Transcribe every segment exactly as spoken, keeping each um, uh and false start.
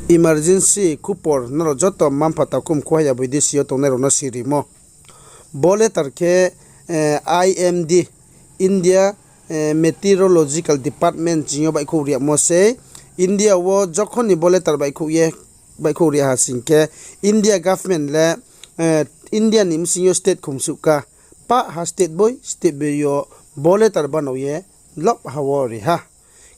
Emergency khupor nrao joto mma-mpha takhum khuha ya boidesi yo tongnai rao no sirimo. Bo letter khe, eh, I M D, India, eh, Meteorological Department ching yo baihkhouh riamo sei. India wo jokhon ni bo letter baihkhouh ye, baihkhouh ri ha sing khe, India government le, eh, India ni bsing yo state khumsuh ka, pah ha state boi, state boi yo bo letter banao ye lop ha wo ri ha.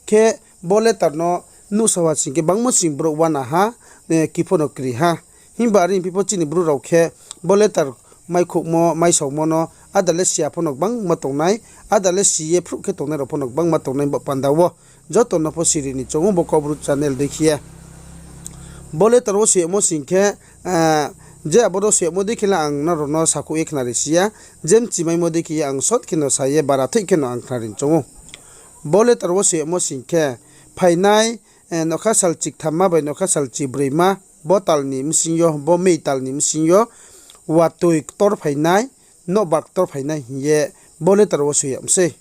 Khe bo letter no nuhsao ha sing khe bangmo sing brouh uana ha, eh, kipho no kri ha. Himba are phi pho chini Bru rao khe bo letter maikhouhmo, maisaomo no áda le si ya pho no gbangma tongnai, áda le si ye phruh khe tongnai rao pho no gbangma tongnai ba panda wo. Joto no pho siri ni choung ou bo Kaubru channel dei khe ye. Bo letter wo soi yagmo sing khe, eh, je abo rao soi yagmo dei khe le ang nrao no sakhouh ye khnari si ya, je mchimaimo dei khe ye ang short khe no sa ye bara thoih khe no ang khnari ni choung ou. Bo letter wo soi yagmo sing khe, phainai, eh, nokha sal chikthamma bai nokha sal chibroima, bo tal ni bsing yo, bo May tal ni bsing yo, watoi ktor phainai, nobar ktor phainai hing ye bo letter wo soi yag mi sei.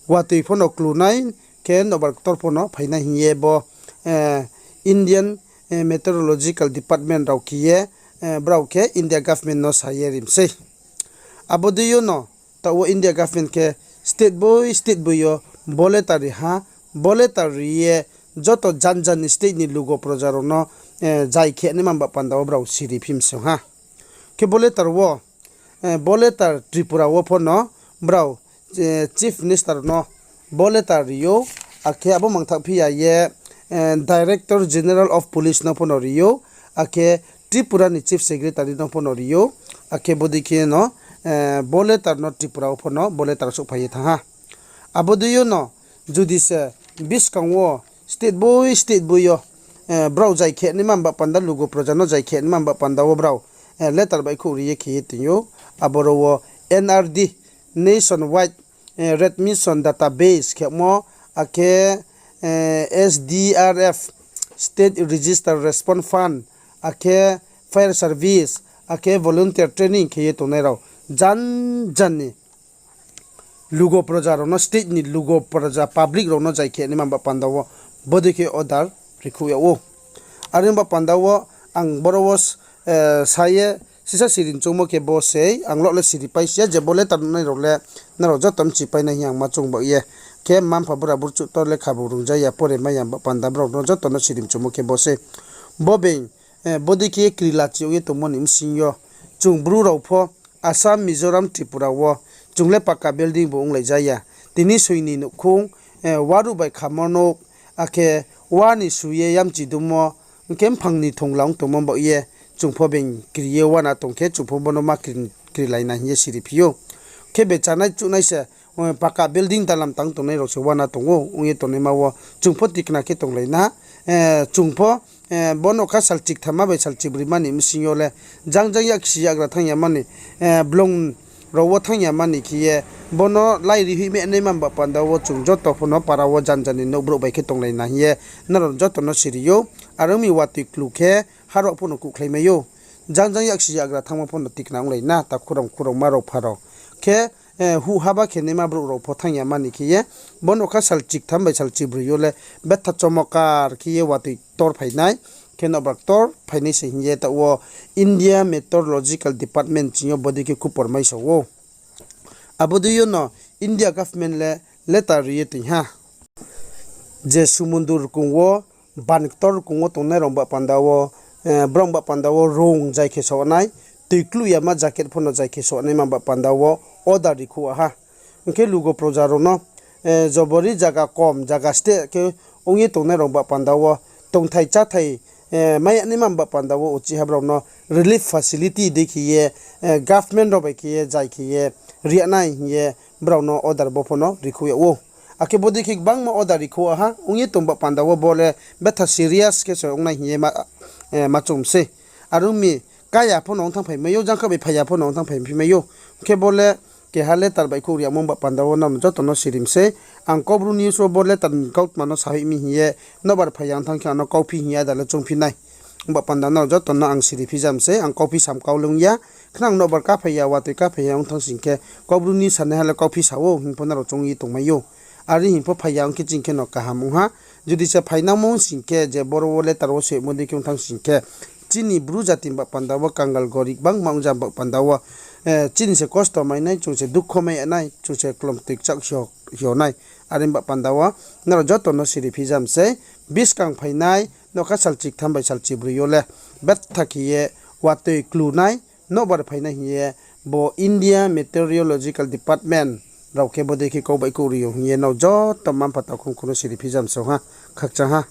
Watoi pho no klunai khe nobar ktor pho no phainai hing ye bo, eh, Indian, eh, Meteorological Department rao khe ye, eh, brao khe India government no sa ye ri mi sei. Abo dei yo no, taoh wo India government khe state boi state boi yo bo letter ri ha, bo letter ri ye joto jan jan ni state ni lugo proja rao no, eh, jai khe naima ba panda wo brao siri phi mi se ha. Khe bo letter wo, eh, bo letter Tripura wo pho no brao, eh, Chief Minister no bo letter ri ou, akhe abo mangthaoh phi ya ye, eh, Director General of Police no pho no ri ou, akhe Tripura ni Chief Secretary no pho no ri ou, akhe bodei khe no, eh, bo letter no Tripura wo pho no bo letter souhphai ye thanng ha. Abo dei yo no, judi se buskang wo state boi state boi yo, eh, brao jai khe naima ba panda lugo proja no jai khe naima ba panda wo brao, eh, letter baihkhouh ri ye khe ye tong ou, aboro wo N R D, Nationwide, eh, Readmission Database khemo, akhe, eh, S D R F, State Register Response Fund, akhe Fire Service, akhe Volunteer Training khe ye tongnai rao jan jan ni lugo proja rao no, state ni lugo proja public rao no jai khe naima ba panda wo bodei khe order rikhouh yag ou. Are ba panda wo ang boro wo, eh, sa ye sisa siri ni choungmo khe bo sei, ang lo le siri pai si ya je bo letter nai rao le nrao joto mchipai nai hing ye ang ma choung baoh ye. Khe mma-mpha bura burchuh ktor lekha bu rungja ya, pore mai ya ba panda brao no joto no siri ni choungmo khe bo sei. Bo being, eh, bodei khe kri lachi ong ye tongmo ni bsing yo chung Bru rao pho Assam, Mizoram, Tripura wo chung le paka building bu onglai ja ya. Tini soi ni nouhkhong, eh, waruh bai khamo nouh, akhe wa ni su ye yamchi dummo, hing khe mphang ni thongla ong tongmo baoh ye chung pho being kri ye uana tong khe chung pho bo no ma kri, krilai na hing ye siri phi ou. Khe be chanai chuhnai se, eh, paka building dalam tang tongnai rao se uana tong ou, ong ye tongnaima wo chung pho tikna khe tonglai na, eh, chung pho, eh, bo nokha sal chikthamma bai sal chibroima ni bsing yo le jang jang yaksi yagra thanng ya mani, eh, blong rao wo thanng ya mani khe ye, bo no lai ri hoih me naima ba panda wo chung joto pho no para wo jan jan ni nouh brouh bai khe tonglai na hing ye nrao joto no siri ou. Are ong mi watoi klu khe harao pho no kuhkhlai mai ou. Jang jang yaksi yagra thanngmo pho no tikna onglai na, takhu rao, khu rao, ma rao, pha rao. Khe, eh, huh haba khe naima brouh rao pho thanng ya mani khe ye, bo nokha sal chiktham bai sal chibroi yo le betha chomokar khe ye watoi ktor phainai, khe nobar ktor phainai se hing ye taoh wo India Meteorological Department ching yo bodei khe khupor maisao ou. Abo dei yo no India government le letter ri ye toing ha. Je sumundur rkung wo, ban ktor rkung wo tongnai rao ba panda wo, eh, brao ba panda wo rung jai khe soh nai, toi kluh yama jacket pho no jai khe soh naima ba panda wo order rikhouh ha. Hing khe lugo proja rao no, eh, jobori zaga kom, zaga steh khe ong ye tongnai rao ba panda wo tongthai cháthai, eh, mai ya naima ba panda wo uchih ha brao no relief facility dei khe ye, eh, government rao bai khe ye jai khe ye ri ya nai hing ye brao no order bo pho no rikhouh yag ou. Akhe bodei khe gbangma order rikhouh ha, ong ye tong ba panda wo bo le betha serious khe se ong nai hing ye ma, eh, ma choung sei. Are ong mi, kaya pho no ong thanngphai mai ou, jangkha bai phai ya pho no ong thanngphai phi mai ou. Khe bo le keha letter baihkhouh ri yagmo ba panda wo nrao joto no siri mi sei. Ang Kaubru news wo bo letter ni kautma no sahoih mi hing ye, nobar phai ya ong thanng khe ang no kauphi hing ye ada le choungphi nai. Ba panda nrao joto no ang siri phi ja mi sei, ang kauphi sam kau le ong ya. Khnang nobar kaphai ya, watoi kaphai ya ong thanng sing khe, Kaubru news sanaiha le kauphi sa ou hing pho nrao choung ye tongmai ou. Are hing pho phai ya ong khe ching khe no kaham ong ha. Jodi se phainangmo sing khe, je boro wo letter wo soimo dei khe ong thanng sing khe, chini Bru jati ni bah panda wo kangal gorib gbangma ong ja bah panda wo, chini se kosto mai nai, chung se dukho mai ya nai, chung se klomtoi kchaoh hio nai. Are bah panda wo nrao joto no siri phijam sei, buskang phainai nokha salchi ktham bai salchi broi yo le betha khe ye watoi klu nai, nobar phainai hing ye bo India Meteorological Department rao khe bodei khe kau baihkhouh ri ou hing ye nrao joto mma-mpha takhu mkhu no siri phijam song ha, khakchang ha.